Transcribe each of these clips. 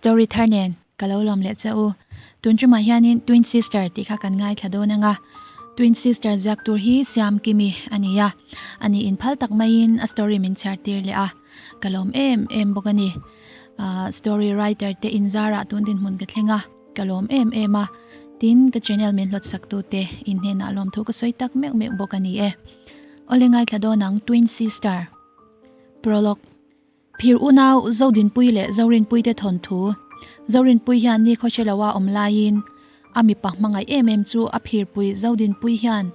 Story thar nen ka lo lawm leh che u. Tun tumah hianin Twin Sister tih kha kan ngaithla dawn ang a. Twin Sister ziak tur hi Siamkimi a ni a. Ani inphal tak maiin a story min chhiar tir leh a. Ka lawm em em bawk a ni. Story writer te inzarah tun dinhmun ka thleng a. Ka lawm em em a. Tin, ka channel min hlawt sak tute in hnenah lawmthu ka sawi tak meuh meuh bawk a ni e. Awle ngaithla dawn ang Twin Sister. Prologue. Phir unau Zodinpui leh Zorinpui te thawnthu. Zorinpui hian ni khawhre loa awm laiin a mipa hmangaih em em chu a phirpui Zodinpui hian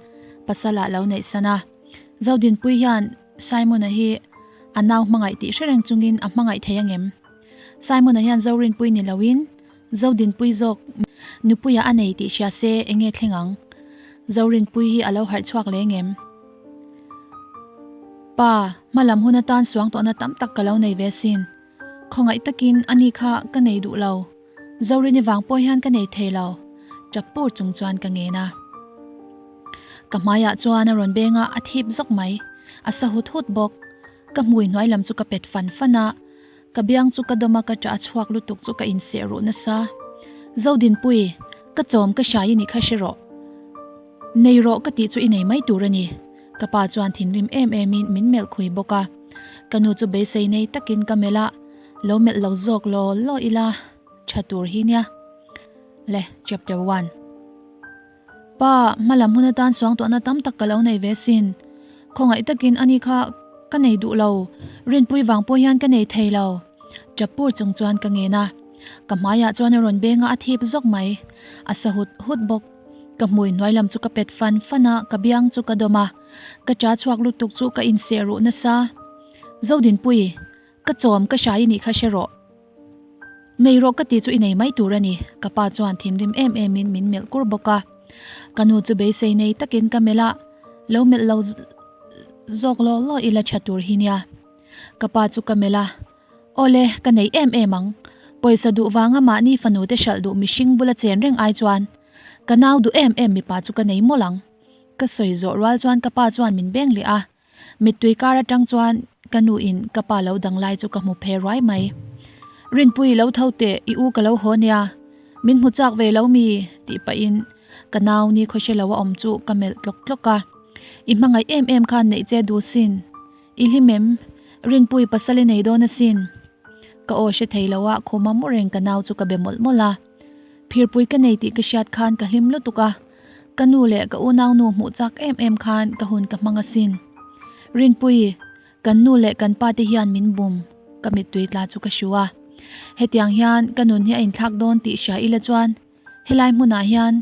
pasal ah lo neih san a. Zodinpui hian Simon-a hi a nau hmangaih tih hre reng chungin a hmangaih thei angem? Simon-a hian Zorinpui ni loin Zodinpui zawk nupuia a nei tih hria se enge thleng ang? Zorinpui hi a lo harh chhuak leh ngem? Pa, hmalam hun atan suang tawhna tam tak ka lo nei ve sin. Khawngaih takin ani kha ka nei duh lo. Zorini vang pawh hian ka nei thei lo. Tap pur chung chuan ka ngen a. Ka hmaiah chuan a rawn beng a, a thip zawk mai. A sa hut hut bawk. Ka hmui hnuai lam chu ka pet fan fan a. Ka biang chu ka dawm a, ka ṭah a chhuak lutuk chu ka inseh ruh nasa. Zodinpui, ka chawm ka hrai i nih kha hre rawh. Nei rawh ka tih chu i nei mai tur a ni. Ka pa chuan thinrim em emin min melh khui bawk a. Ka nu chu beisei nei takin ka melh a, lo melh lo zawk law law ila tha tur hi nia. Le, Chapter One. Pa, hmalam hun atan suangtuahna tam tak ka lo nei ve sin. Khawngaih takin ani kha ka nei duh lo, Rinpui vang pawh hian ka nei thei lo. Tap pur chung chuan ka ngen a. Ka hmaiah chuan a rawn beng a, a thip zawk mai. A sa hut hut bawk. Ka hmui hnuai lam chu ka pet fan fan a, ka biang chu ka dawm a. Ka cha chhuak lutuk chu ka inseh ruh nasa. Zodinpui, ka chawm ka hrai i nih kha hre rawh. Nei rawh ka tih chu i nei mai tur a ni, ka pa chuan thinrim em emin min melh kur bawk a. Ka nu chu beisei nei takin ka melh a, lo melh lo zawk law law ila tha tur hi nia. Ka pa chu ka melh a, Awle, ka nei em em ang. Pawisa duh vanga mahni fanu te hralh duh mihring bula chen reng ai chuan ka nau duh em em mipa chu ka nei mawlh ang. Ka sawi zawh rual chuan ka pa chuan min beng leh a. Mittui kar atang chuan ka nu in ka pa lo dang lai chu ka hmu phe ruai mai. Rinpui lo tho teh i u ka lo haw nia, min hmu chak ve lo mi? tih pahin ka nau ni khawhre lo a awm chu ka melh tlawk tlawk a. I hmangaih em em khan neih che duh sin. I hlim em? Rinpui pasal i nei dawn asin. Ka aw hre thei lo a, khuma mu reng ka nau chu ka be mawlh mawlh a. Phirpui ka nei tih ka hriat khan ka hlim lutuk a, ka nu leh ka unaunu hmuh chak em em khan ka hun ka hmang asin. Rinpui, kan nu leh kan pa te hian min bum, ka mittui tla chu ka hru a. Hetiang hian ka nun hi a inthlak dawn tih hria ila chuan helai hmunah hian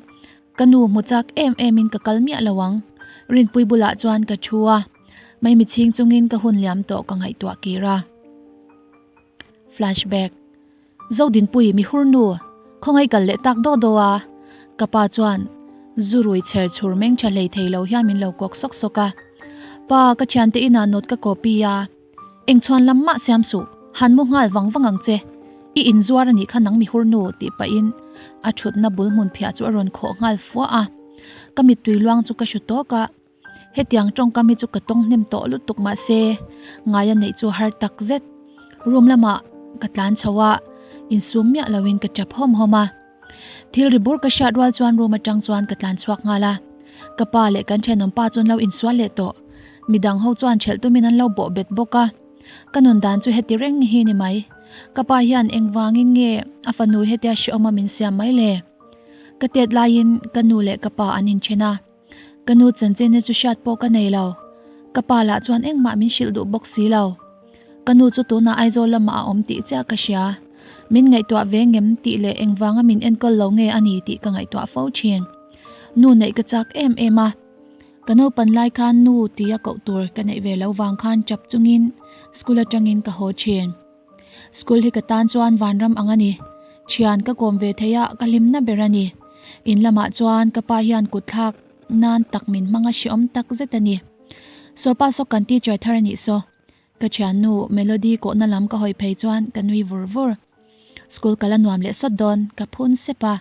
ka nu hmu chak em emin ka kal miah lo ang. Rinpui bulah chuan ka thu a, maimichhing chungin ka hun liam tawh ka ngaihtuah kir a. Flashback. Zodinpui mi hur nu, khawngaih kal leh tak daw daw a, ka pa chuan zu rui chher chhur meng tha hlei thei lo hian min lo kawk sawk sawk a. Pa, ka thiante inah note ka copy a, eng chhuan lam mah siam suh, han mu nghal vang vang ang che, i inzuar a nih kha nang mi hur nu tih pahin a thutna bul hmun phiah chu a rawn khawh nghal fua a. Ka mittui luang chu ka hru tawk a. Hetiang tawngkam hi chu ka tawng hnem tawh lutuk mahse ngaia neih chu har tak zet. Room lamah ka tlan chho a, insum miah loin ka tap hawm hawm a. Thil ri bur ka hriat rual chuan room atang chuan ka tlan chhuak nghal a. Ka pa leh kan thenawm pa chuan lo insual leh tawh. Midang ho chuan thelh tumin an lo bawh bet bawk a. Ka nun dan chu heti reng hi ni mai. Ka pa hian engvangin nge a fanu hetia hrehawma min siam mai le? Ka tet laiin ka nu leh ka pa an inthen a. Ka nu chanchin hi chu hriat pawh ka nei lo. Ka pa lah chuan engmah min hrilh duh bawk si lo. Ka nu chu tunah Aizawl lamah a awm tih chiah ka hria. Min ngaihtuah ve ngem tih leh engvanga min enkawl lo nge a ni tih ka ngaihtuah fo thin. Nu neih ka chak em em a. Ka naupan lai khan nu tia koh tur ka neih ve lo vang khan tap chungin school atangin ka haw thin. School hi ka tan chuan vanram ang a ni. Thian ka kawm ve thei a, ka hlimna ber a ni. In lamah chuan ka pa hian kut thlak nan tak min hmang a hreawm tak zet a ni. Saw pa saw kan teacher thar a nih saw. Ka thiannu Melody kawhna lam ka hawi phei chuan ka nui vur vur. School kal a nuam leh sawt dawn, ka phun sep a.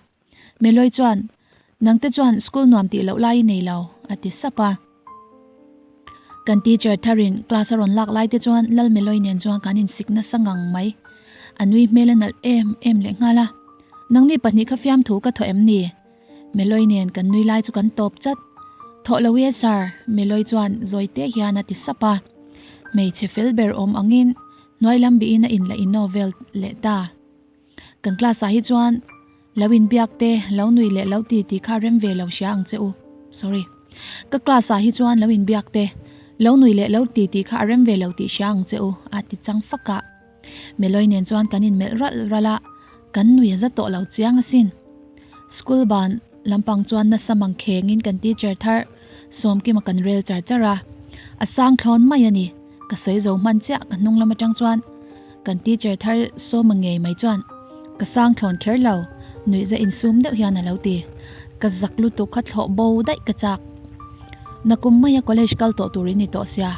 Melody chuan, Nangte chuan school nuam tih loh lai i nei lo, a ti sap a. Kan teacher tharin class a rawn lak lai te chuan Lalmeloi nen chuan kan insik nasa ngang mai. A nui hmel a nalh em em lehnghal a. Nangni pahnih kha fiamthu ka thawh em ni? Meloi nen kan nui lai chu kan tawp chat. Thawh lo e sir, Meloi chuan zawi te hian a ti sap a. Hmeichhe fel ber awm angin hnuai lam bihin a inla inno vel leh ta. Kan class ah hi chuan lo inbiak te, lo nui leh lo ti ti kha rem ve lo hria ang che u. Sorry. Ka class ah hi chuan lo inbiak te, lo nui leh lo ti ti kha a rem ve lo tih hria ang che u, a ti chang fak a. Meloi nen chuan kan inmelh ralh ralh a, kan nui a za tawh lo chiang asin. School ban lampang chuan nasa mang khengin kan teacher thar Sawmkima kan rel char char a, a sang thlawn mai a ni. Ka sawi zo hman chiah ka hnung lam atang chuan kan teacher thar Sawma ngei mai chuan ka sang thlawn kher lo, nuihza insum deuh hian a lo ti. Ka zak lutuk kha thlawh bo daih ka chak. Nakum maia college kal tawh tur in ni tawh sia,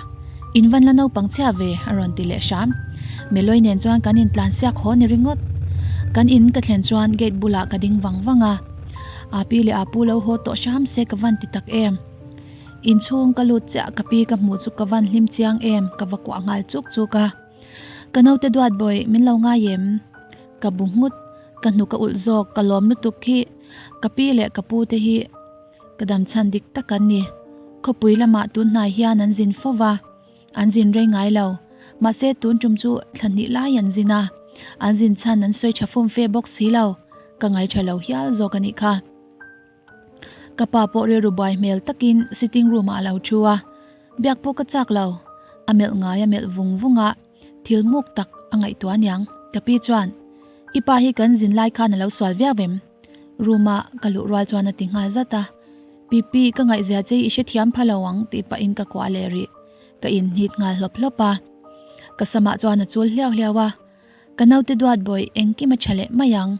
in van la naupang chhia ve a rawn ti leh hram. Meloi nen chuan kan intlan siak haw ni ringawt. Kan in ka thlen chuan gate bulah ka ding vang vang a, Api leh Apu lo haw tawh hram se ka van ti tak em. Inchhung ka lut chiah ka pi ka hmuh chu ka van hlim chiang em ka va kuah nghal chuk chuk a. Ka naute duat bawi min lo ngai em? Ka bu nghut, ka hnuk a ulh zawk ka lawm lutuk hi ka pi leh ka pu te hi Ka dam chhan dik tak an ni. Khawpui lamah tun hnai hian an zin fo va, an zin rei ngai lo. Mahse tun tum chu thla hnih lai an zin a, an zin chhan an sawi tha fum fe bawk si lo, ka ngaitha lo hial zawk a nih kha. Ka pa pawh rilru buai hmel takin sitting room ah a lo thu a, biak pawh ka chak lo. A melh ngai a melh vung vung a, thil muk tak a ngaihtuah aniang. Ka pi chuan, I pa hi kan zin lai khan a lo sual viau em? Room a ka luh rual chuan a ti nghal zat a, Pipi, ka ngaihzia che i hrethiam pha lo ang tih pahin ka kuah leh rih. Ka inhnit nghal hlawp hlawp a. Ka samah chuan a chul hliau hliau a, Ka naute duat bawih engkim a tha leh mai ang.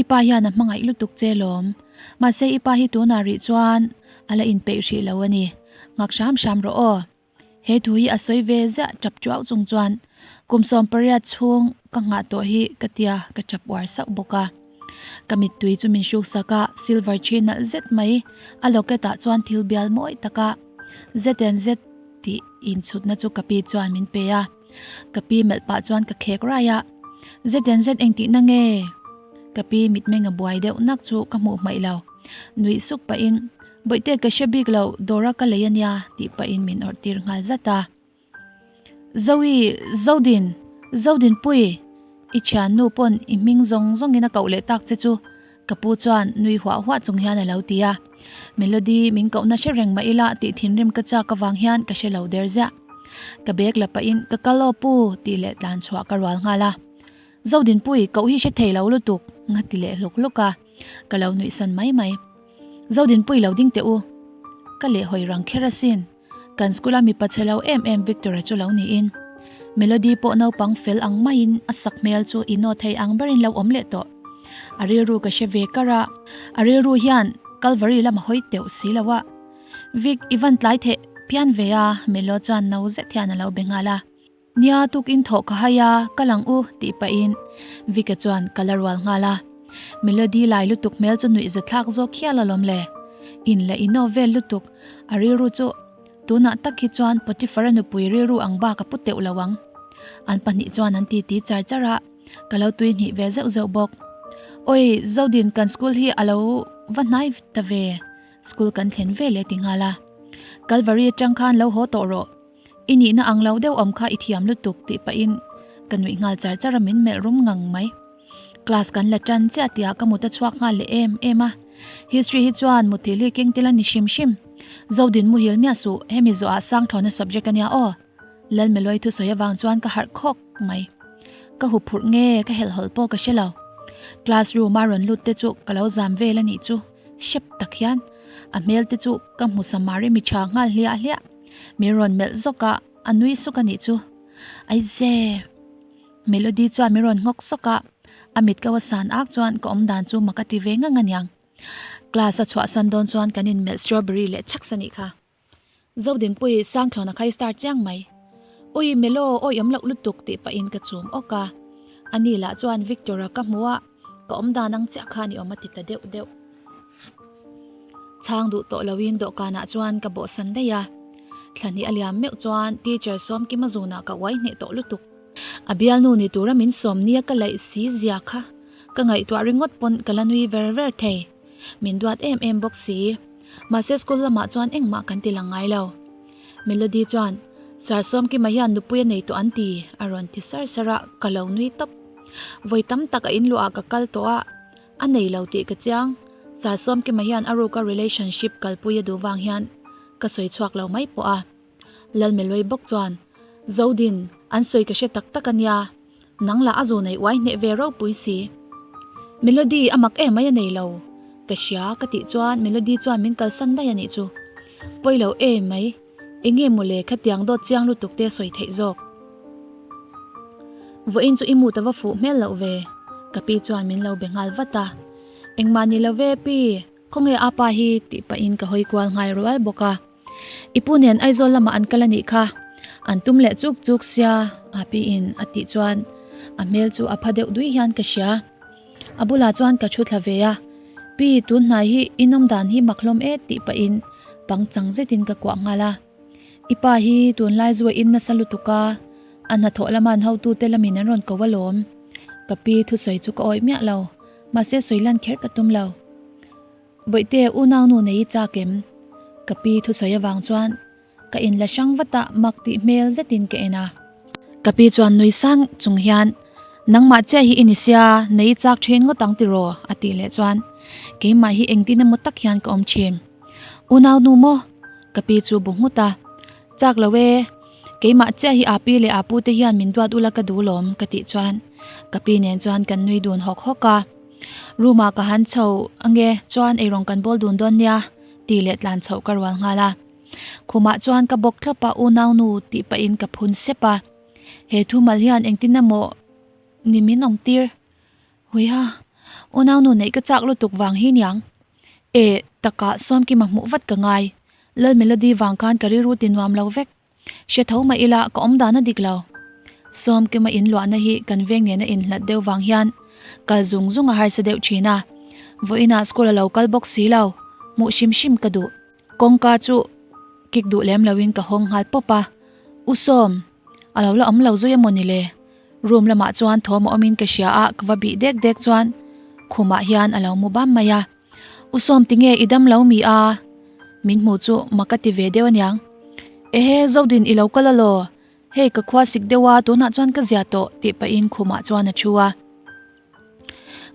I pa hian a hmangaih lutuk che lawm. Mahse i pa hi tunah rih chuan a la inpeih hrih lo a ni. Nghak hram hram rawh aw. He thu hi a sawi ve ziah tap chuau chung chuan kum 18 chhung ka nghah tawh hi ka tia ka tap uar sauh bawk a. Ka mittui chu min hruk sak a, silver thi nalh zet mai a locket ah chuan thil bial mawi tak a ZNZ tih inchhutna chu ka pi chuan min pe a. Ka pi melh pah chuan ka khek rai a, ZNZ engtihna nge? Ka pi mitmeng a buai deuh nak chu ka hmuh hmaih lo. Nuih suk pahin Bawihte ka hre bik lo, dawra ka lei ania tih pahin min awrh tir nghal zat a. Zoe, Zodin, Zodinpui, i thiannu pawn i hming zawng zawngin a koh leh tak che chu ka pu chuan nui huah huah chung hian a lo ti a. Melody min kohna hre reng mah ila tih thinrim ka chak avang hian ka hre lo der ziah. Ka bag la pahin ka kal aw pu tih leh tlan chhuah ka rual nghal a. Zodinpui, koh hi hre thei lo lutuk, nga ti leh hluk hluk a. Ka lo nuihsan mai mai. Zodinpui lo ding teh u. Ka lehhawi rang kher asin. Kan school a mipa chhe lo em em Victor-a chu lo niin. Melody pawh naupang fel ang maiin a sak hmel chu i naw thei ang berin lo awm leh tawh. A rilru ka hre ve kar a, a rilru hian Calvary lam a hawi teuh si lo a. Vic, i van tlai theh phian ve a, Melo chuan no zet hian a lo be nghal a. Nia tukin thawh ka hai a, ka lang u tih pahin Vic-a chuan ka la rual nghal a. Melody lai lutuk hmel chu nuih zathlak zawk hial alawm le. In leh i naw vel lutuk, a rilru chu tunah tak hi chuan Potiphar-a nupui rilru ang bak a pu teuh lo ang. An pahnih chuan an titi char char a, ka lo tui hnih ve zeuh zeuh bawk. Awi, Zodin kan school hi a lo va hnai ta ve, school kan thlen ve leh ti nghal a. Calvary atang khan lo haw tawh rawh. I nihna ang lo deuh awm kha i thiam lutuk tih pahin ka nuih nghal char char a min melh rum ngang mai. Class kan la tan chiah tihah ka mut a chhuak nghal leh em em a. History hi chuan muthilh hi keng tel a ni hrim hrim. Zodin muhil miah suh hemi zawhah sangthlawna subject a nia aw. Lalmelawii thusawi avang chuan ka harh khawk mai. Ka huphurh nge ka helhhawlh pawh ka hre lo. Class room a rawn lut te chu ka lo zam vel a nih chu hrep tak hian a hmel te chu ka hmu samari mi tha nghal hliah hliah. Min rawn melh zawk a, a nui suk a nih chu. Aize! Melody chuan min rawn nghawk sawk a, a mit ko a san ak chuan ka awm dan chu mak a ti ve ngang a niang. Class a chhuahsan dawn chuan kan inmelh strawberry leh chhaks a nih kha. Zodinpui Sangthlawn a khai star chiang mai. Ui Melo awi awm loh lutuk tih pahin ka chum awk a. Ani lah chuan Victor-a ka hmu a, ka awm dan ang chiah khan i awm a ti ta deuh deuh. Chhang duh tawh loin dawhkanah chuan ka bawhsan daih a. Thla hnih a liam meuh chuan teacher Sawmkima zunah ka uai hneh tawh lutuk. A bialnu ni tura min sawm nia ka laih si zia kha ka ngaihtuah ringawt pawn ka la nui ver ver thei. Min duat em em bawk si. Mahse school lamah chuan engmah kan ti lang ngai lo. Melody chuan, Sir Sawmkima hian nupui a nei tawh an ti, a rawn ti sar sar a, ka lo nui tawp. Vawi tam tak a inluah ah ka kal tawh a, a nei lo tih ka chiang. Sir Sawmkima hian a ruka relationship kalpui a duh vang hian ka sawi chhuak lo mai pawh a. Lalmeloi bawk chuan, Zodin, an sawi ka hre tak tak a nia, nang lah a zu nei uai hneh ve ropui si. Melody a mak em mai a nei lo. Ka hria ka tih chuan Melody chuan min kalsan daih a nih chu. Pawi lo em mai, enge mawle khatiang dawt chiang lutuk te sawi theih zawk. Vawiin chu i mut a va fuh hmel loh ve, ka pi chuan min lo be nghal vat a. Engmah ni lo ve pi, khawnge apa hi tih pahin ka hawi kual nghal rual bawk a. I pu nen Aizawl lamah an kal a nih kha, an tum leh chuk chuk sia a piin a tih chuan a hmel chu a pha deuh dui hian ka hria. A bulah chuan ka thu thla ve a, Pi, tun hnai hi i nawm dan hi mak hlawm e tih pahin pangchang zetin ka kuah nghal a. I pa hi tunlai zu a in nasa lutuk a, a hnathawh lama an hotute lamin an rawn ko alawm. Ka pi thusawi chu ka awih miah lo, mahse sawi lan kher ka tum lo. Bawihte, unaunu nei i chak em? Ka pi thusawi avang chuan ka inla hrang vat a, mak tih hmel zetin ka en a. Ka pi chuan nui sang chung hian, Nangmah chiah hi i ni sia, nei i chak thin ngawt ang tiraw? a tih leh chuan keimah hi engtin emaw tak hian ka awm thin. Unaunu maw? Ka pi chu bu nghut a. Chak lo e, keimah chiah hi aa pi leh aa pute hian min duat ula ka duh lawm ka tih chuan ka pi nen chuan kan nui dun hawk hawk a. Room ah ka han chho ange chuan eirawng kan bawl dun dawn nia tih leh tlan chhoh ka rual nghal a. Khumah chuan ka bawk thlawp a unaunu tih pahin ka phun sep a. He thu mal hian engtin emaw ni min awm tir. Huiha, unaunu neih ka chak lutuk vang hi niang. E, takah Sawmkima hmuh vat ka ngai. Lal Melody vang khan ka rilru ti nuam lo vek. Hre tho mah ila ka awm dan a dik lo. Sawmkima inluahna hi kan veng nena inhlat deuh vang hian kal zung zung a harsa deuh thin a. Vawiinah school a lo kal bawk si lo, hmuh hrim hrim ka duh. Kawngka chu kik duh lem loin ka hawng nghal pawp a, U Sawm, a lo la awm lo zui emaw ni le? Room lamah chuan thawm a awmin ka hria a, ka va bih dek dek chuan khumah hian a lo mu bam mai a. U Sawm tinge i dam lo mi a? Min hmu chu mak ka ti ve deuh aniang. Ehe, Zodin i lo kal alaw? Hei ka khua sik deuh a, tunah chuan ka zia tawh tih pahin khumah chuan a thu a.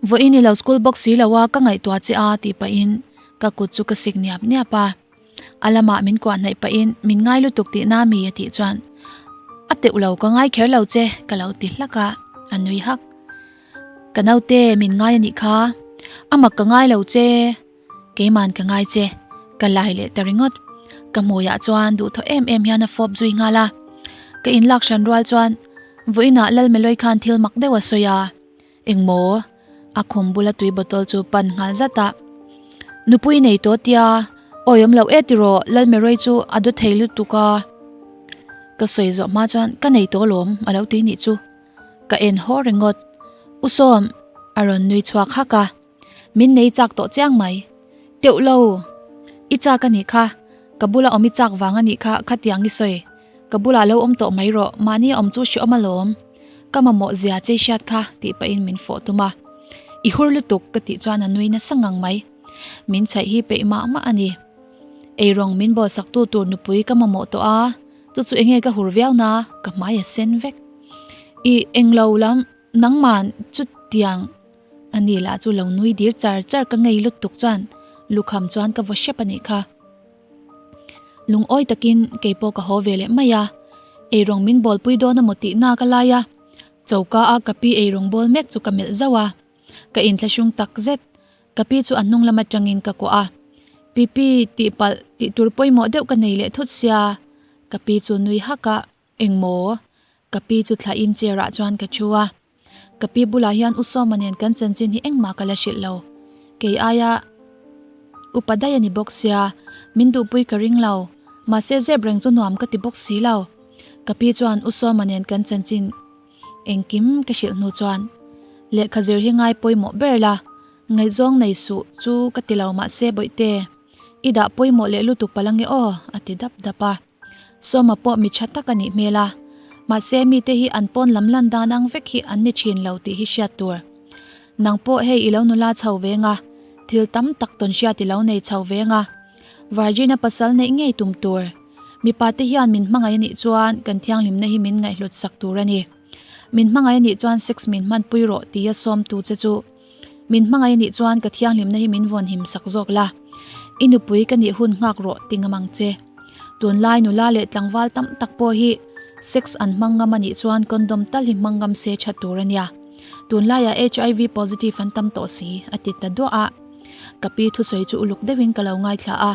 Vawiin i lo school bawk si lo a, ka ngaihtuah che a tih pahin ka kut chu ka sik niap niap a. A lamah min kuah hnaih pahin min ngai lutuk tih na mi a tih chuan a teuh lo ka ngai kher lo che ka lo ti hlak a, a nui hak. Ka naute min ngai a nih kha, a mak ka ngai lo che, keiman ka ngai che, ka lai leh ta ringawt. Ka hmuiah chuan duhthawh em em hian a fawp zui nghal a. Ka inlak hran rual chuan vawiinah Lalmeloi khan thil mak deuh a sawi a, Engmaw? A khum bula tui bottle chu pan nghal zat a. Nupui nei tawh tia, awi awm loh e tiraw, Lalmeroi chu a daw thei lutuk a. Ka sawi zawh hma chuan ka nei tawh alawm a lo ti nih chu. Ka en haw ringawt. U Sawm a rawn nui chhuak hak a. Min nei chak tawh chiang mai. Teuh lo! I chak a nih kha. Ka bula awm i chak vang a nih kha khatiang i sawi. Ka bulah lo awm tawh mai rawh, mahni a awm chu hreawm alawm. Ka mamawh zia chei hriat kha tih pahin min fawh tum a. I hur lutuk ka tih chuan a nui nasa ngang mai. Min chhaih hi peih mah mah a ni. Eirawng min bawlsaktu tur nupui ka mamawh tawh a. Chu chu enge ka hur viau na, ka hmai a sen vek. I englo lam nangman chutiang a ni lah chu lo nui dir char char ka ngei lutuk chuan lukham chuan ka vaw hrep a nih kha. Lungawi takin keipawh ka haw ve leh mai a, eirawng min bawlpui dawn amaw tih nak a lai a, choka a ka pi eirawng bawl mek chu ka melh zauh a, ka inthlahrung tak zet. Ka pi chu a hnung lam atangin ka kuah a, Pipi, tihpalh tih tur pawimawh deuh ka nei leh thut sia, ka pi chu nui hak a, Engmaw? Ka pi chu thlahin chair ah chuan ka thu a, ka pi bulah hian U Sawma nen kan chanchin hi engmah ka la hrilh lo, kei aia upa daih a ni bawk sia, min duhpui ka ring lo, mahse zep reng chu nuam ka ti bawk si lo. Ka pi chuan U Sawma nen kan chanchin Engkim ka hrilh hnu chuan lehkha zir hi ngai pawimawh ber la, ngaihzawng nei suh chu ka ti lo mahse bawihte, i dah pawimawh leh lutuk palh ange aw a ti dap dap a. Sawma pawh mi tha tak a nih hmel a. Mahse mite hi an pawn lam lan dan ang vek hi an ni thin lo tih hi hriat tur. Nang pawh hei i lo nula chho ve nga, thil tam tak tawn hriat i lo nei chho ve nga. Virgin-a pasal neih ngei tum tur. Mipa te hian min hmangaih a nih chuan kan thianghlimna hi min ngaihhlut sak tur a ni. Min hmangaih a nih chuan sex min hmanpui rawh tia sawmtu che chu Min hmangaih a nih chuan ka thianghlimna hi min vawn him sak zawk la. I nupui ka nih hun nghak rawh ti ngam ang che. Tunlai nula leh tlangval tam tak pawh hi sex an hmang ngam a nih chuan condom tal hi hmang ngam se tha tur a nia. Tunlaiah HIV positive an tam tawh si, a ti ta duah a. Ka pi thusawi chu uluk deuhin ka lo ngaithla a.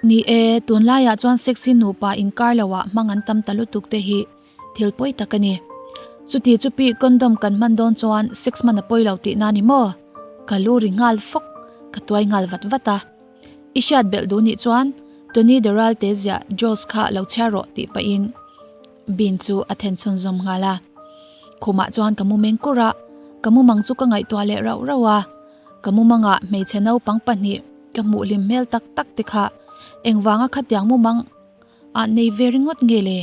Ni e, tunlaiah chuan sex hi nupa inkar loah hmang an tam ta lutuk te hi Thil pawi tak a ni. Chuti chu pi condom kan hman dawn chuan sex hman a pawi lo tihna ni maw? Ka lu ri nghal fawk, ka tuai nghal vat vat a. I hriat belh duh nih chuan Tony de Ralte ziah Jaws kha lo chhiar rawh tih pahin Bean chu a then chhunzawm nghal a. Khumah chuan ka mu meng kur a, ka mumang chu ka ngaihtuah leh rauh rauh a. Ka mumangah hmeichhe naupang pahnih ka hmuh hlim hmel tak tak te kha engvanga khatiang mumang Ah nei ve ringawt nge le?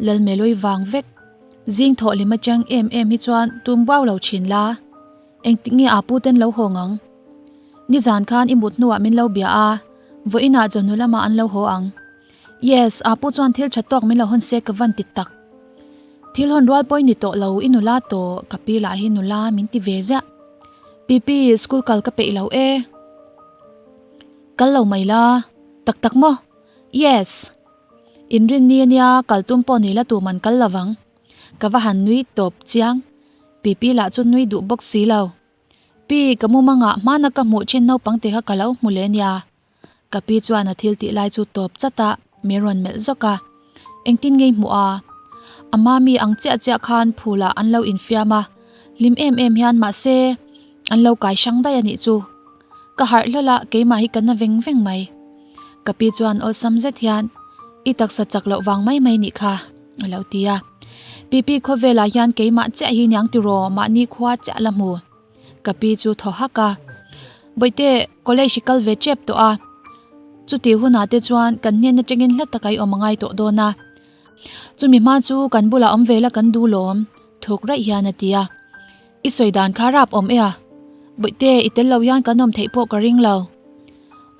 Lalmelui vang vek. Zing thawh lim atang em em hi chuan tum buau lo thin la. Engtik nge aa pu ten lo haw ngang? Nizan khan i mut hnuah min lo bia a, vawiinah chawhnu lamah an lo haw ang. Yes, aa pu chuan thil tha tawk min lo hawn se ka van ti tak. Thil hawn rual pawh i ni tawh lo, i nula tawh, ka pi lah hi nula min ti ve ziah. Pipi, school kal ka peih lo e. Kal lo mai la, tak tak maw? Yes! Inrinni ania kal tum pawh ni la tu man kal lovang. Ka va han nui tawp chiang. Pipi lah chu nui duh bawk si lo. Pi, ka mumangah hmana ka hmuh thin naupang te kha ka lo hmu leh nia. Ka pi chuan a thil tih lai chu tawp chat a, min rawn melh zawk a. Engtin ngei hmuh a? A mami ang chiah chiah khan phulah an lo infiam a, hlim em em hian mahse an lo kai hrang daih a nih chu. Ka harh hlawl a, keimah hi ka na veng veng mai. Ka pi chuan awlsam zet hian, I taksa chak loh vang mai mai nih kha, a lo ti a. Pipi khawvelah hian keimah chiah hi niang tiraw mahni khua chiah la hmu. Ka pi chu thaw hak a. Bawihte, college i kal ve tep tawh a. Chuti hunah te chuan kan hnen atangin hla taka i awm a ngai tawh dawn a. Chumi hma chu kan bulah awm ve la kan duh lawm, thuk raih hian a ti a. I sawi dan kha rap awm e a. Bawihte, i tel lo hian kan awm theih pawh ka ring lo.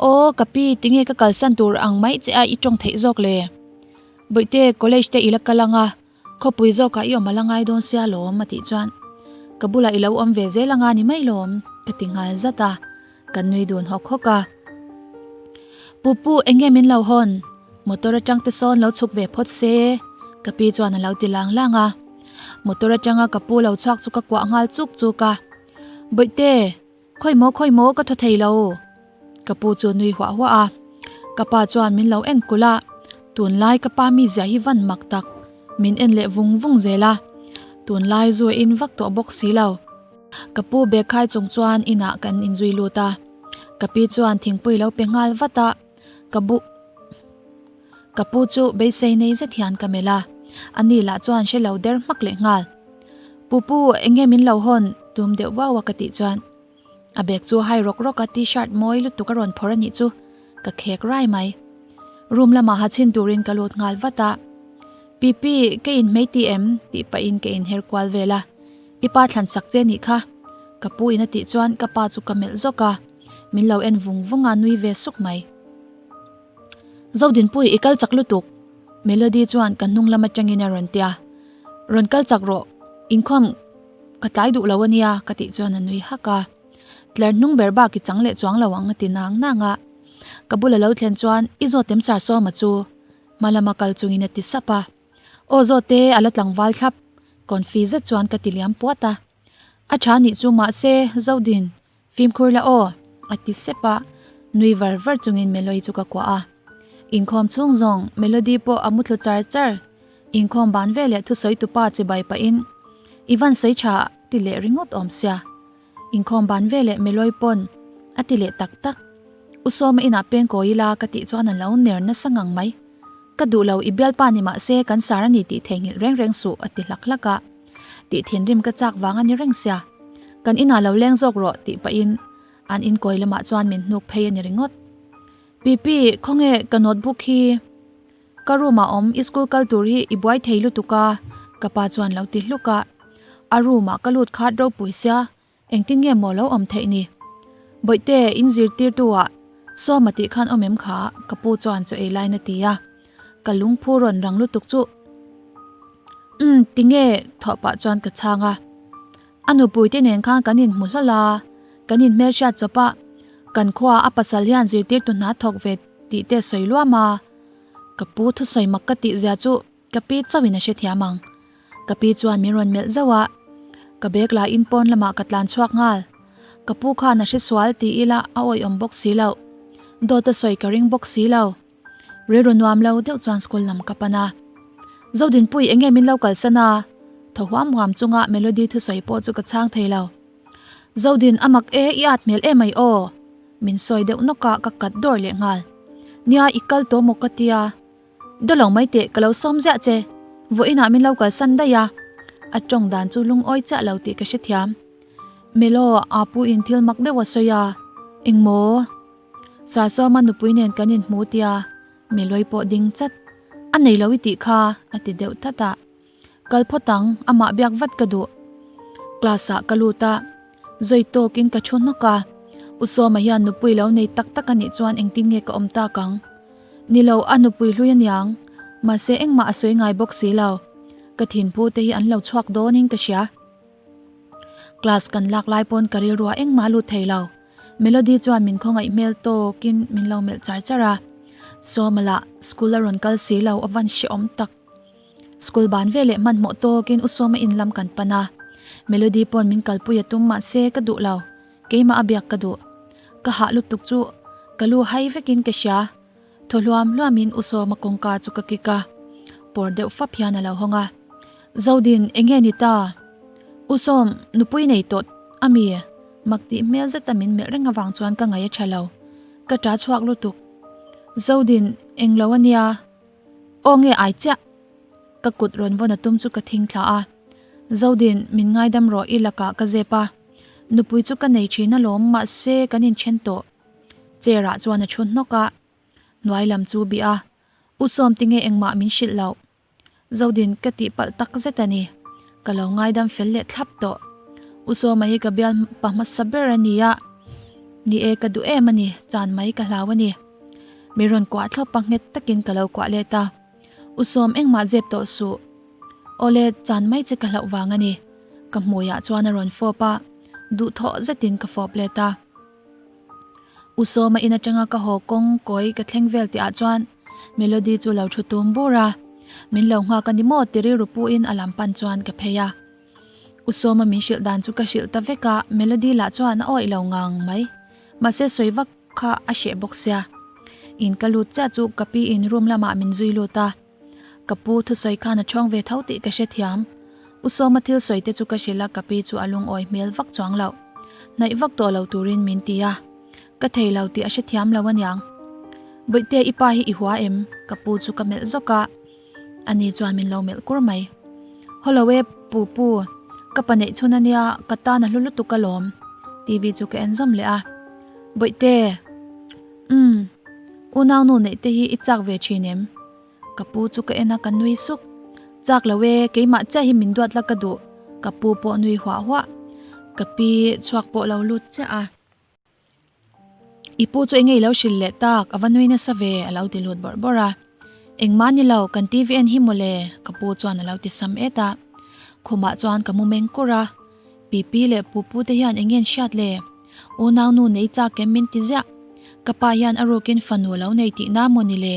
Aw, ka pi, tinge ka kalsan tur ang mai che a i tawng theih zawk le? Bawihte, college te i la kal ang a, khawpui zawkah i awm a la ngai dawn sia lawm a tih chuan ka bulah i lo awm ve zel anga ni mai lawm ka ti nghal zat a, kan nui dun hawk hawk a. Pupu, enge min lo hawn? Motor atang te sawn lo chhuk ve phawt se ka pi chuan a lo ti lang lang a. Motor atanga ka pu lo chhuak chu ka kuah nghal chuk chuk a. Bawihte, khawi maw khawi maw ka thaw thei lo. Ka pu chu nui huah huah a. Ka pa chuan min lo en kulh a, tunlai ka pa mizia hi van mak tak, min en leh vung vung zel a. Tunlai zu a in vak tawh bawk si lo. Ka pu bag khai chung chuan inah kan inzui lut a. Ka pi chuan thingpui lo pe nghal vat a. Ka bu Ka pu chu beisei nei zet hian ka melh a, ani lah chuan hre lo der hmak leh nghal. Pu pu, eng nge min lo hawn? tum deuh vau a ka tih chuan a bag chu hai rawk rawk a t-shirt mawi lutuk a rawn phawrh a nih chu ka khek rai mai. Room lamah ha chhin turin ka lut nghal vat a, Pipi, ka inhmei ti em? tih pahin ka inher kual vel a, I pa thlan sak che nih kha. Ka pu in a tih chuan ka pa chu ka melh zawk a, min lo en vung vung a nui ve suk mai. Zodinpui i kal chak lutuk. Melody chuan ka hnung lam atangin a rawn tia. Rawn kal chak rawh, inkhawm ka tlai duh lo ania ka tih chuan a nui hak a. Tler hnung ber bak i chang leh chuang lo ang a ti nang nang a. Ka bula lo thlen chuan i zawt em sar sawma chu hma lama kal chungin a ti sap a. Aw zawte a la tlangval thlap, confi zet chuan ka ti liam puat a. A tha nih chu mahse Zodin Fimkhur la aw, a ti sep a, nui var var chungin Melody chu ka kuah a. Inkhawm chhung zawng Melody pawh a muthlu char char. Inkhawm ban veleh thusawi tupa chibai pahin, I van sawi tha ti leh ringawt awm sia. Inkhawm ban veleh Melody pawn a ti leh tak tak. U Sawma inah peng kawi ila ka tih chuan a lo ner nasa ngang mai. Ka duh lo, i bialpa ni mahse kan sar a ni tih theihnghilh reng reng suh a ti hlak hlak a. Tih thinrim ka chak vang a ni reng sia. Kan inah lo leng zawk rawh tih pahin an inkawi lamah chuan min hnuk phei a ni ringawt. Pipi, khawnge ka notebook hi? Ka room ah awm i school kal tur hi i buai thei lutuk a ka pa chuan lo ti hluk a. A room ah ka lut khat ropui sia engtin nge maw lo awm theih ni. Bawihte in zirtirtu ah Sawma tih khan awm em kha ka pu chuan chaw ei lain a ti a. Ka lungphu rawn rang lutuk chu Umm tinge thawh pah chuan ka chhang a. A nupuite nen khan kan inhmu hlawlh a, kan inhmelhriat chawp a, kan khuaah a pasal hian zirtirtu hna thawk ve tih te sawi luam a, ka pu thusawi mak ka tih zia chu ka pi chauhin a hrethiam ang. Ka pi chuan min rawn melh zauh a, ka bag la in pawn lamah ka tlan chhuak nghal. Ka pu khan a hresual ti ila a awihawm bawk si loh. Dawt a sawi ka ring bawk si lo. Rilru nuam lo deuh chuan school lam ka pan a. Zodinpui enge min lo kalsan a? Thaw huam huam chunga Melody thusawi pawh chu ka chhang thei lo. Zodin a mak e, i at hmel emai aw! Min sawi deuh nawk a, ka kat dawr leh nghal. Nia i kal tawh maw ka tia. Daw lo mai teh, ka lo sawm ziah che. Vawiinah min lo kalsan daih a. A tawng dan chu lungawi chiah lo tih ka hrethiam. Melo, Apu in thil mak deuh a sawi a. Engmaw? Sarsawma nupui nen kan inhmu tia Meloi pawh ding chat. A nei lo i tih kha a ti deuh that a. Kal phawt ang, amah biak vat ka duh. Class ah ka lut a, zawi tawkin ka thu hnawk a. U Sawma hian nupui lo nei tak tak a nih chuan engtin nge ka awm tak ang? Ni lo, a nupui hlui aniang. Mahse engmah a sawi ngai bawk si lo. Ka thinphu te hi an lo chhuak dawnin ka hria. Class kan lak lai pawn ka rilruah engmah a lut thei lo. Melody chuan min khawngaih hmel tawkin min lo melh char char a. Sawma lah school a rawn kal si lo a van hrehawm tak. School ban veleh hmanhmawh tawkin U Sawma in lam kan pan a. Melody pawn min kalpui a tum mahse ka duh lo. Keimah a biak ka duh. Ka hah lutuk chu ka lu hai vekin ka hria. Thaw hluam hluamin U Sawma kawngka chu ka kik a. Pawr deuh fap hian a lo hawng a. Zodin, enge ni ta? U Sawm, nupui nei tawh a mi? Mak tih hmel zeta min melh reng avang chuan ka ngaih a tha lo. Ka ta chhuak lutuk. Zodin, eng lo a nia. Aw nge ai chiah? Ka kut rawn vawn a tum chu ka thing thla a. Zodin, min ngaidam rawh i lakah ka zep a. Nupui chu ka nei thin alawm mahse kan inthen tawh. Chair ah chuan a thu hnawk a. Hnuai lam chu bih a. U Sawm tinge engmah min hrilh loh. Zodin ka tih palh tak zet a ni. Ka lo ngaidam fel leh thlap tawh. U Sawma hi ka bial pa hmasa ber a ni a. Ni e ka duh em a ni, chan mai ka hlau a ni. Mi rawn kuah thlawp a nghet takin ka lo kuah let a. U Sawm engmah zep tawh suh. Awle, chan mai che ka hlauh vang a ni. Ka hmuiah chuan a rawn fawp a, duhthawh zetin ka fawp let a. U Sawma in atanga ka haw kawng kawi ka thleng vel tihah chuan Melody chu lo thu tum bur a, min lo nghak a ni maw ti rilru puhin a lam pan chuan ka phei a. U Sawma min hrilh dan chu ka hrilh ta vek a, Melody lah chuan a awih lo ngang mai. Mahse sawi vak kha a hreh bawk sia. In ka lut chiah chu ka pi in room lamah min zui lut a. Ka pu thusawi khan a chhawng ve tho tih ka hrethiam. U Sawma thil sawi te chu ka hrilh a, ka pi chu a lungawi hmel vak chuang loh. Hnaih vak tawh lo turin min ti a. Ka thei lo tih a hrethiam lo aniang. Bawihte i pa hi i hua em? Ka pu chu ka melh zawk a. Ani chuan min lo melh kur mai. Hawlo e pu pu, ka pa neih chhun ania ka tan a hlu lutuk alawm. TV chu ka en zawm leh a. Bawihte! Umm. Unau nu neih te hi i chak ve thin em? Ka pu chu ka en a ka nui suk. Chak lo e, keimah chiah hi min duat la ka duh. Ka pu pawh nui huah huah. Ka pi chhuak pawh lo lut chiah a. I pu chu enge i lo hrilh leh tak, a va nui nasa ve a lo ti lut bawrh bawrh a. Engmah ni lo, kan TV en hi mawle ka pu chuan a lo ti sam et a. Khumah chuan ka mu meng kur a. Pipi leh pupu te hian enge an hriat le? Unau nu nei chak em min ti ziah. Ka pa hian a rukin fanu a lo nei tihna maw ni le?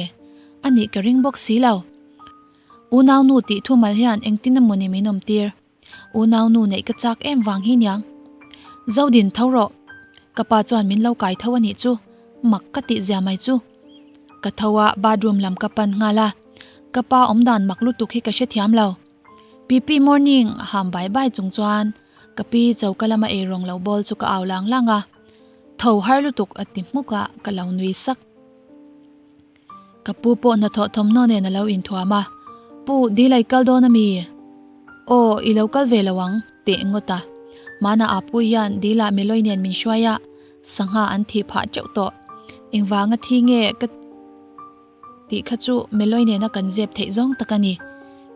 A nih ka ring bawk si lo. Unau nu tih thumal hian engtin emaw ni min awm tir. Unau nu neih ka chak em vang hi niang. Zodin tho rawh. Ka pa chuan min lo kai tho a nih chu. Mak ka tih zia mai chu. Ka tho a, bathroom lam ka pan nghal a. Ka pa awmdan mak lutuk hi ka hrethiam lo. Pipi morning ham bai bai chung chuan ka pi choka lama eirawng lo bawl chu ka au lang lang a, tho har lutuk a ti hmuk a ka lo nui sak. Ka pu pawh hnathawh thawmhnaw nen a lo inthuam a, Pu, dil a i kal dawn a mi? Aw, i lo kal ve lo ang, teh ngawt a. Hmana a pu hian dil ah Meloi nen min hruai a, sangha an thih phah teuh tawh. Engvanga thi nge ka. tih kha chu Meloi nena kan zep theih zawng tak a ni.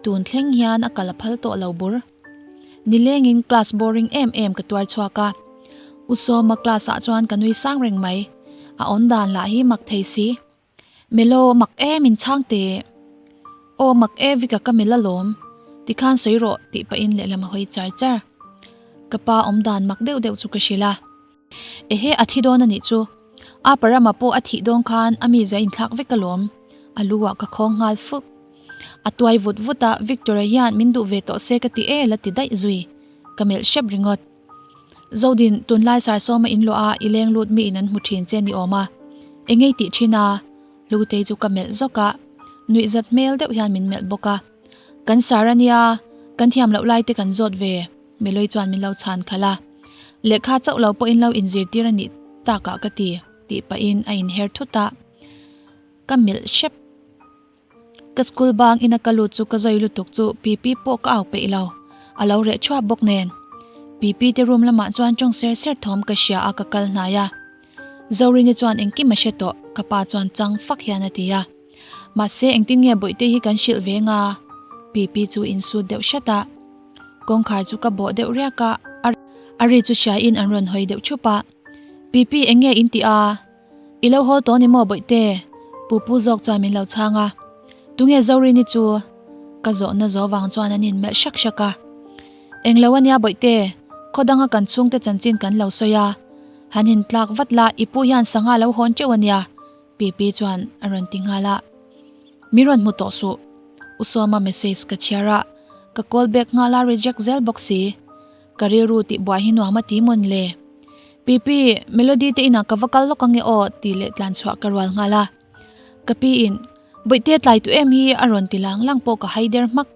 Tun thleng hian a kal a phal tawh lo bur. Nilengin class boring em em ka tuar chhuak a. U Sawma class ah chuan ka nui sang reng mai. A awn dan lah hi mak thei si. Melo mak e min chhang teh. Aw mak e Vika ka mil alawm. Tikhan sawi rawh tih pahin lehlam a hawi char char. Ka pa awm dan mak deuh deuh chu ka hrilh a. Ehe a thi dawn a nih chu. A parama pawh a thih dawn khan a mizia inthlak vek alawm. A lu ah ka khawng nghal fuk. A tuai vut vut a, Victor-a hian min duh ve tawh se ka ti e la ti daih zui. Ka melh hrep ringawt. Zodin, tunlai Sarsawma in luah a i leng lut mi in an hmu thin che ni awm a. Engei tih thin a? Hlutei chu ka melh zawk a, nuihzat hmel deuh hian min melh bawk a. Kan sar a nia, kan thiam loh lai te kan zawt ve, Meloi chuan min lo chhan khalh a. Lehkha chauh lo pawhin lo inzirtir a nih takah ka ti, tih pahin a inher thut a. Ka melh hrep. Ka school bang ina ka lut chu ka zawi lutuk chu Pipi pawh ka au peih lo, a lo reh thuap bawk nen. Pipi te room lamah chuan tawng ser ser thawm ka hria a ka kal hnai a. Zorini chuan engkim a hre tawh, ka pa chuan chang fak hian a ti a. Mahse engtin nge bawihte hi kan hrilh ve nga? Pipi chu insut deuh hrat a. Kawngkhar chu ka bawh deuh riak a, a ri chu hriain an rawn hawi deuh thup a. Pipi eng nge in tih a? I lo haw tawh ni maw Bawihte? Pu Pu zawk chuan min lo chhang a. Tunge Zorini chu? Ka zawhna zawh vang chuan an inmelh hrak hrak a. Englo ania Bawihte, khaw danga kan chhungte chanchin kan lo sawi a. Han intlak vat la, i pu hian sangha lo hawn teuh ania, Pipi chuan a rawn ti nghal a. Mi rawn hmu tawh suh. U Sawma message ka chhiar a, ka call back nghal a reject zel bawk si. Ka rilru tih buai hi nuam a ti mawn le. Pipi, Melody te inah ka va kal lawk ange aw tih leh tlan chhuah ka rual nghal a. Ka pi in, Bawihte tlai tu em hi a rawn ti lang lang pawh ka hai der hmak.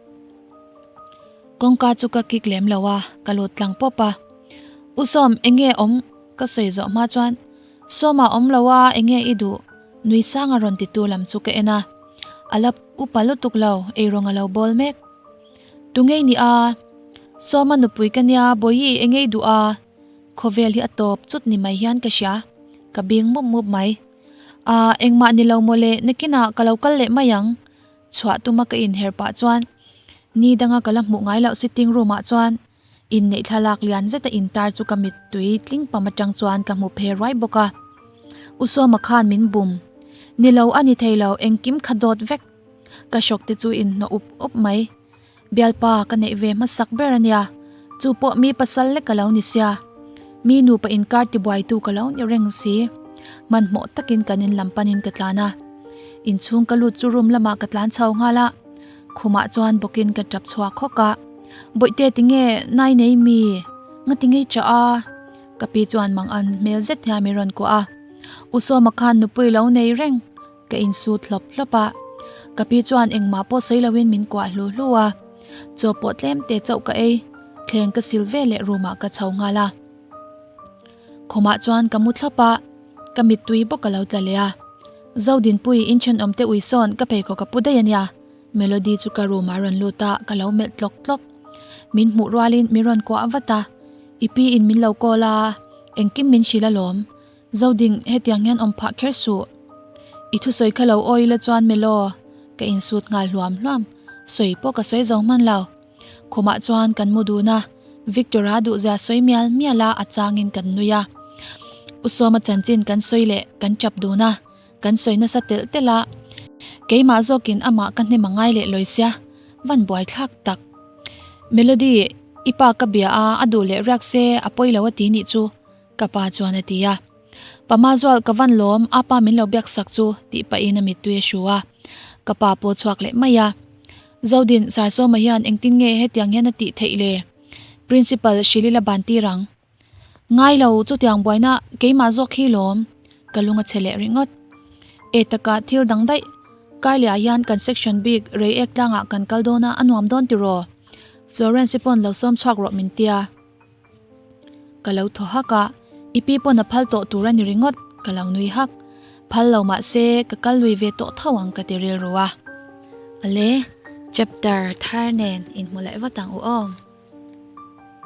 Kawngka chu ka kik lem lo a, ka lut tlang pawp a. U Sawm, enge awm? Ka sawi zawh hma chuan, Sawma awm lo a, enge i duh? Nui sang a rawn ti tu lam chu ka en a. A la upa lutuk lo, eirawng a lo bawl mek. Tungei ni a? Sawma nupui ka nia, Bawihi engei duh a? Khawvel hi a tawp chut ni mai hian ka hria, ka bing mup mup mai. Aa, engmah ni lo mawle, nakinah ka lo kal leh mai ang. Chhuah tuma ka inher pah chuan ni danga ka la hmuh ngai loh sitting room ah chuan inneih thlalak lian zeta intar chu ka mittui tling pam atang chuan ka hmu phe ruai bawk a. U Sawma khan min bum. Ni lo a ni thei lo, engkim kha dawt vek. Ka hrawk te chu inhnawh up up mai. Bialpa ka neih ve hmasak ber a nia, chu pawh mi pasal lek ka lo ni sia. Mi nupa inkar tibuaitu ka lo ni reng si. Hmanhmawh takin kan in lam panin ka tlan a. Inchhung ka lut chu room lamah ka tlan chho nghal a. Khumah chuan bawkin ka tap chhuak hawk a. Bawihte tinge nai nei mi? Nga tinge i chah a? Ka pi chuan mang an hmel zet hian min rawn kuah a. U Sawma khan nupui lo nei reng. Ka insut hlawp hlawp a, ka pi chuan engmah pawh sawi loin min kuah hlu hlu a, chaw pawh tlem te chauh ka ei, thleng ka sil ve leh room ah ka chho nghal a. Khumah chuan ka mu thlawp a, ka mittui bawk ka lo tla leh a, Zodinpui inthenawm te ui sawn ka pheikhawk ka pu daih a nia, Melody chu ka room ah a rawn lut a, ka lo melh tlawk tlawk. Min hmuh rualin min rawn kuah vat a, I pi in min lo call a, engkim min hrilh alawm, Zoding, hetiang hian awm phah kher suh. I thusawi kha lo awi ila chuan Melo, ka insut nghal hluam hluam. Sawi pawh ka sawi zo hman lo. Khumah chuan kan mu dun a, Victor-a duhzia sawi mial mial a a changin kan nui a. U Sawma chanchin kan sawi leh kan tap dun a, kan sawi nasa telh telh a. Keimah zawkin amah ka hnem a ngai leh lawi sia, van buaithlak tak. Melody, i pa ka bia a, a duh leh riak se a pawi lo a ti nih chu. Ka pa chuan a ti a. Pa Mazual, ka van lawm, a pa min lo biak sak chu, tih pahin a mittui a hru a. Ka pa pawh chhuak leh mai a. Zodin, Sarsawma hian engtin nge hetiang hian a tih theih le? Principal Hrilila ban tir ang. Ngai lo, chutiang buaina keimah zawk hi lawm, ka lung a chhe leh ringawt. E taka thil dang daih, Karleh ah hian kan section bik Reiek tlangah kan kal dawn a, a nuam dawn tiraw? Florence-i pawn lo sawm chhuak rawh min tia. Ka lo thaw hak a, i pi pawn a phal tawh tur a ni ringawt, ka lo nui hak. Phal lo mah se ka kal lui ve tawh tho ang ka ti rilru a. Ale, chapter thar nen inhmu leh vat ang u aw.